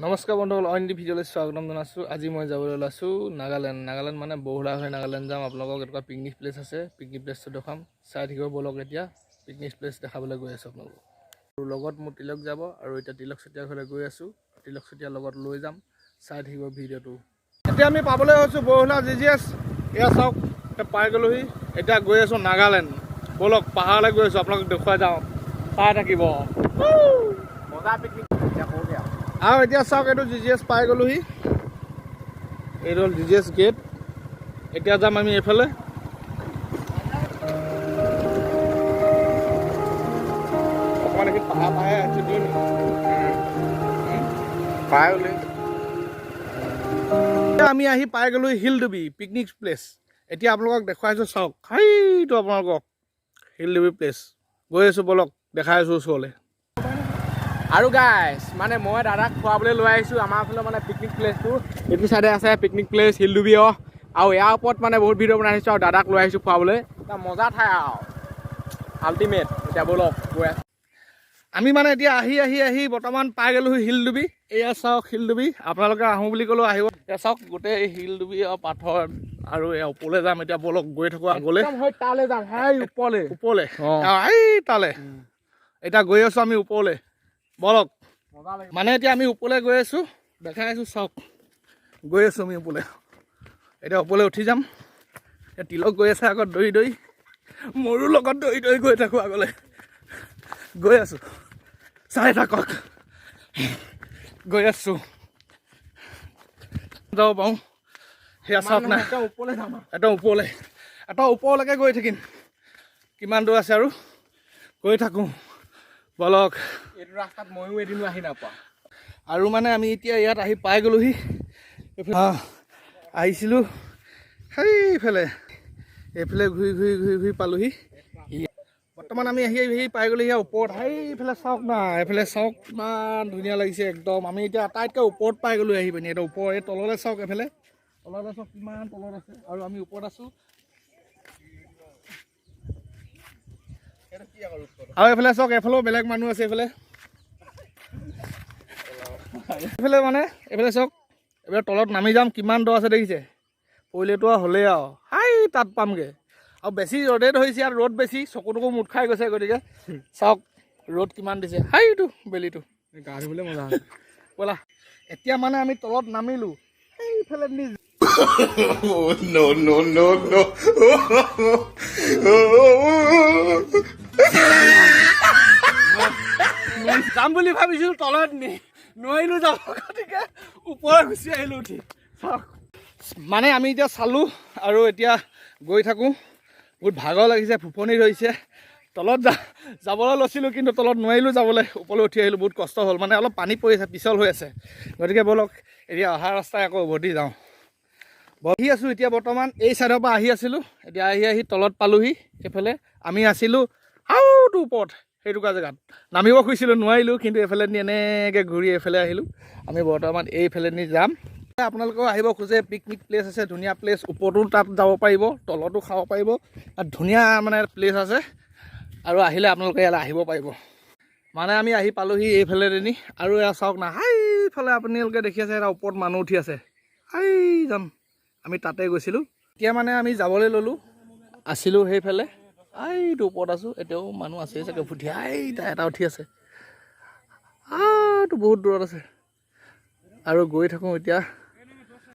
নমস্কাৰ বন্ধুসকল, অইন এটি ভিডিঅ'লৈ স্বাগতম জনাইছোঁ। আজি মই যাবলৈ ওলাইছোঁ নাগালেণ্ড। নাগালেণ্ড মানে বৰহোলা হৈ নাগালেণ্ড যাম। আপোনালোকক এনেকুৱা পিকনিক প্লেচ আছে, পিকনিক প্লেচটো দেখাম, চাই থাকিব। ব'লক, এতিয়া পিকনিক প্লেচ দেখাবলৈ গৈ আছোঁ আপোনালোকক। আৰু লগত মোৰ তিলক যাব আৰু এতিয়া তিলক চুতীয়া ঘৰলৈ গৈ আছোঁ। তিলক চুতীয়াৰ লগত লৈ যাম, চাই থাকিব ভিডিঅ'টো। এতিয়া আমি পাবলৈ হৈছোঁ বৰহোলা জিজিএছ। এয়া চাওক, এতিয়া পাই গ'লোহি। এতিয়া গৈ আছোঁ নাগালেণ্ড। ব'লক, পাহাৰলৈ গৈ আছোঁ, আপোনালোকক দেখুৱাই যাওঁ, চাই থাকিব। মজা পিকনিক এতিয়া কৰোঁগে আৰু। আৰু এতিয়া চাওক, এইটো জিজিএছ পাই গ'লোহি। এইটো হ'ল জিজিএছ গেট। এতিয়া যাম আমি এইফালে। অকণমান এইখিনি পাহাৰ পাহে আছে দিওঁ নি। পাই গ'লি। এতিয়া আমি আহি পাই গ'লো শিলডুবি পিকনিক প্লেচ। এতিয়া আপোনালোকক দেখুৱাইছোঁ, চাওক, সেইটো আপোনালোকক শিলডুবি প্লেচ। গৈ আছোঁ, ব'লক, দেখাই আছোঁ ওচৰলৈ। আৰু গাইছ, মানে মই দাদাক খুৱাবলৈ লৈ আহিছোঁ। আমাৰ ফালে মানে পিকনিক প্লেচটো এইটো চাইডে আছে, পিকনিক প্লেচ শিলডুবি। আৰু ইয়াৰ ওপৰত মানে বহুত ভিডিঅ' বনাই আহিছোঁ আৰু দাদাক লৈ আহিছোঁ খুৱাবলৈ। এটা মজা ঠাই আৰু আল্টিমেট। এতিয়া ব'লক, গৈ আছোঁ। আমি মানে এতিয়া আহি আহি আহি বৰ্তমান পাই গ'লোহি শিলডুবি। এয়া চাওক শিলডুবি। আপোনালোকে আহোঁ বুলি ক'লেও আহিব। এয়া চাওক, গোটেই শিলডুবি আৰু পাথৰ। আৰু এয়া ওপৰলৈ যাম এতিয়া। ব'লক, গৈ থাকোঁ আগলৈ। একদম হৈ তালৈ যাম, সেই ওপৰলৈ। ওপৰলৈ। অ। এই তালৈ এতিয়া গৈ আছোঁ আমি ওপৰলৈ। ব'লক। মজা লাগিব। মানে এতিয়া আমি ওপৰলৈ গৈ আছোঁ, দেখাই আছোঁ, চাওক, গৈ আছোঁ আমি ওপৰলৈ। এতিয়া ওপৰলৈ উঠি যাম। এতিয়া তিলক গৈ আছে আগত দৌৰি দৌৰি, মোৰো লগত দৌৰি দৌৰি গৈ থাকোঁ। আগলৈ গৈ আছোঁ, চাই থাকক, গৈ আছোঁ। যাব পাৰোঁ। সেয়া চাওক না। একদম ওপৰলৈ যাম আৰু। একদম ওপৰলৈ, এটা ওপৰলৈকে গৈ থাকিম। কিমান দূৰ আছে আৰু গৈ থাকোঁ, ব'লক। এইটো ৰাস্তাত ময়ো এদিনো আহি নাপোৱা। আৰু মানে আমি এতিয়া ইয়াত আহি পাই গ'লোহি। আহিছিলোঁ সেইফালে, এইফালে ঘূৰি ঘূৰি ঘূৰি ঘূৰি পালোহি। বৰ্তমান আমি আহি আহি পাই গ'লো ইয়াৰ ওপৰত। সেইফালে চাওক না, এইফালে চাওক, কিমান ধুনীয়া লাগিছে একদম। আমি এতিয়া আটাইতকৈ ওপৰত পাই গ'লো আহি পিনি। এতিয়া ওপৰ, এই তললৈ চাওক, এইফালে তললৈ চাওক, কিমান তলত আছে আৰু আমি ওপৰত আছোঁ। আৰু এইফালে চাওক, এইফালেও বেলেগ মানুহ আছে। এইফালে এইফালে মানে এইফালে চাওক, এইফালে তলত নামি যাম। কিমান দ আছে দেখিছে? পৰিলেতো আৰু হ'লেই আৰু হাই তাত পামগৈ। আৰু বেছি ৰ'দে ধৰিছে আৰু ৰ'দ বেছি, চকু টকু মুদ খাই গৈছে। গতিকে চাওক, ৰ'দ কিমান দিছে, হাইটো বেলিটো। গা ধুবলৈ মজা। ব'লা, এতিয়া মানে আমি তলত নামিলোঁ সেইফালে নি। No, no, no, no. যাম বুলি ভাবিছিলোঁ তলত নি, নোৱাৰিলোঁ যাব, গতিকে ওপৰত গুচি আহিলোঁ উঠি। চাওক, মানে আমি এতিয়া চালোঁ আৰু এতিয়া গৈ থাকোঁ। বহুত ভাগৰ লাগিছে, ফোপনি ধৰিছে। তলত যাবলৈ লৈছিলোঁ, কিন্তু তলত নোৱাৰিলোঁ যাবলৈ, ওপৰলৈ উঠি আহিলোঁ। বহুত কষ্ট হ'ল, মানে অলপ পানী পৰিছে, পিছল হৈ আছে। গতিকে ব'লক, এতিয়া অহা ৰাস্তাই আকৌ উভতি যাওঁ। বহি আছোঁ এতিয়া বৰ্তমান। এই ছাইডৰ পৰা আহি আছিলোঁ, এতিয়া আহি আহি তলত পালোহি। এইফালে আমি আছিলোঁ আওটো ওপৰত, সেইটুকুৰা জেগাত নামিব খুজিছিলোঁ, নোৱাৰিলোঁ। কিন্তু এইফালে নি এনেকৈ ঘূৰি এইফালে আহিলোঁ। আমি বৰ্তমান এইফালে নি যাম। আপোনালোকেও আহিব খোজে, পিকনিক প্লেচ আছে, ধুনীয়া প্লেচ। ওপৰতো তাত যাব পাৰিব, তলতো খাব পাৰিব। তাত ধুনীয়া মানে প্লেচ আছে আৰু আহিলে আপোনালোকে ইয়ালৈ আহিব পাৰিব। মানে আমি আহি পালোহি এইফালে নি। আৰু এয়া চাওক না, সেইফালে আপোনালোকে দেখি আছে, এটা ওপৰত মানুহ উঠি আছে, যাম আমি তাতে গৈছিলোঁ। এতিয়া মানে আমি যাবলৈ ল'লোঁ, আছিলোঁ সেইফালে, এইটো ওপৰত আছোঁ। এতিয়াও মানুহ আছে চাগে ফুটি, এই এটা উঠি আছে, আটো বহুত দূৰত আছে। আৰু গৈ থাকোঁ এতিয়া।